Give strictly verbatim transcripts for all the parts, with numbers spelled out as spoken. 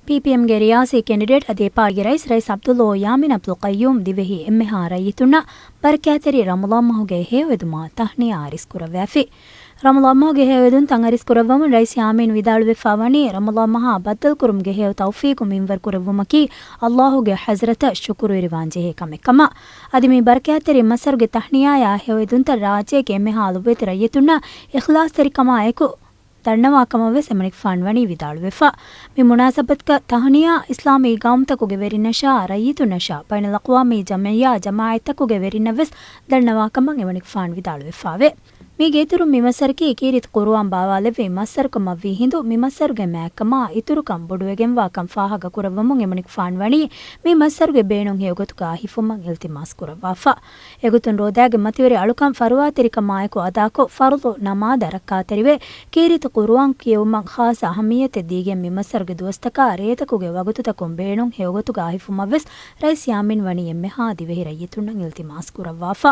ޕީޕީއެމްގެ ރިޔާސީ ކެންޑިޑޭޓް އަދި ޕާޓީގެ ރައީސް، ރައީސް ޢަބްދުﷲ ޔާމީން ޢަބްދުލް ޤައްޔޫމް ދިވެހި އެންމެހާ ރައްޔިތުންނަށް ބަރަކާތްތެރި ރަމަޟާން މަހުގެ ހެޔޮއެދުމާ ތަހްނިޔާ އަރިސްކުރައްވައިފި. ރަމަޟާން މަހުގެ ހެޔޮއެދުންތައް އަރިސްކުރައްވަމުން ރައީސް ޔާމީން ވިދާޅުވެފާވަނީ، ރަމަޟާން މަހާ ބައްދަލުކުރުމުގެ ހެޔޮ ތައުފީޤު މިންވަރު ކުރެއްވުމަކީ ﷲގެ ޙަޟްރަތަށް ޝުކުރުވެރިވާން ޖެހޭ ކަމެއް ކަމަށް. އަދި މި ބަރަކާތްތެރި މައްސަރުގެ ތަހްނިޔާއާ ހެޔޮއެދުންތައް ރާއްޖޭގެ އެންމެހާ ލޮބުވެތި ރައްޔިތުންނަށް އިޚްލާޞްތެރިކަމާއެކު ދަންނަވާ ކަމަށް ވެސް އެމަނިކުފާނު ވަނީ ވިދާޅުވެފަ. މި މުނާސަބަތުގަ ތަހުނިޔާ އިސްލާމީ ގައުމުތަކުގެ ވެރިންނަށާ، ރައްޔިތުންނަށާ، ބައިނަލްއަޤްވާމީ ޖަމްޢިއްޔާ ޖަމާޢަތްތަކުގެ ވެރިންނަށް ވެސް ދަންނަވާ ކަމަށް އެމަނިކުފާނު ވިދާޅުވެފައެވެ. މީގެ އިތުރުން މި މައްސަރަކީ ކީރިތި ޤުރުއާން ބާވާލެއްވި މައްސަރުކަމަށް ވީހިނދު، މި މައްސަރުގެ މާތްކަމާ އިތުރުކަން ބޮޑުވެގެންވާކަން ފާހަގަކުރައްވަމުން އެމަނިކުފާނު ވަނީ މި މައްސަރުގެ ބޭނުން ހެޔޮގޮތުގަ ހިފުމަށް އިލްތިމާސް ކުރައްވާފަ. އެގޮތުން ރޯދާގެ މަތިވެރި އަޅުކަން ފަރުވާތެރިކަމާއެކު އަދާކޮށް، ފަރުޟު ނަމާދަށް ރައްކާތެރިވެ، ކީރިތި ޤުރުއާން ކިޔެވުމަށް ޚާއްޞަ އަހައްމިއްޔަތެއް ދީގެން މި މައްސަރުގެ ދުވަސްތަކާ ރޭތަކުގެ ވަގުތުތަކުން ބޭނުން ހެޔޮގޮތުގަ ހިފުމަށް ވެސް ރައީސް ޔާމީން ވަނީ އެންމެހާ ދިވެހި ރައްޔިތުންނަށް އިލްތިމާސް ކުރައްވާފަ.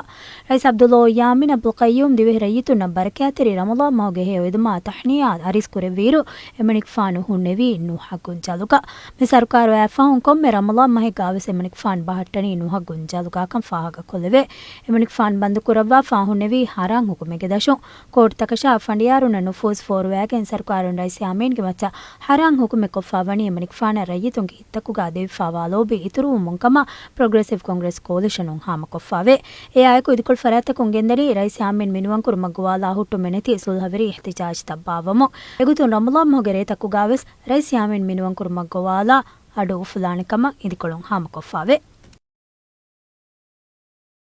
ރައީސް ޢަބްދުﷲ ޔާމީން ޢަބްދުލް ޤައްޔޫމް ދިވެހި ރައްޔިތުންނަށް ބަރަކާތްތެރި ރަމަޟާން މަހުގެ ހެޔޮއެދުމާ ތަހްނިޔާ އަރިސްކުރެއްވިއިރު، އެމަނިކުފާނު ހުންނެވީ ނުހައްގުން ޖަލުގަ. މި ސަރުކާރުއާ ފަހުން ކޮންމެ ރަމަޟާން މަހެއްގަ ވެސް އެމަނިކުފާނު ބަހައްޓަނީ ނުހައްގުން ޖަލުގަކަން ފާހަގަކޮށްލެވޭ. އެމަނިކުފާނު ބަންދުކުރައްވާފާ ހުންނެވީ ޙަރާން ޙުކުމެއްގެ ދަށުން. ކޯޓުތަކަށާ ފަނޑިޔާރުންނަށް ނުފޫޒު ފޯރުވާގެން ސަރުކާރުން ރައީސް ޔާމީންގެ މައްޗަށް ޙަރާން ޙުކުމެއް ކޮށްފާ ވަނީ އެމަނިކުފާނަށް ރައްޔިތުންގެ ހިތްތަކުގަ ދެވިފާވާ ލޯބި އިތުރުވުމުން ކަމަށް ޕްރޮގްރެސިވް ކޮންގްރެސް ކޯލިޝަނުން ހާމަކޮށްފާވޭ. އެއާއެކު އިދިކޮޅު ފަރާތްތަކުން ގެންދަނީ ރައީސް ޔާމީން މިނުވަންކުރުމަށް ގޮވާލާ ހުއްޓުމެއް ނެތި ޞުލްޙަވެރި އިޙްތިޖާޖްތައް ބާއްވަމުން. އެގޮތުން ރަމަޟާން މަހުގެ ރޭތަކުގަ ވެސް ރައީސް ޔާމީން މިނުވަންކުރުމަށް ގޮވާލާ އަޑު އުފުލާނެ ކަމަށް އިދިކޮޅުން ހާމަކޮށްފާވޭ.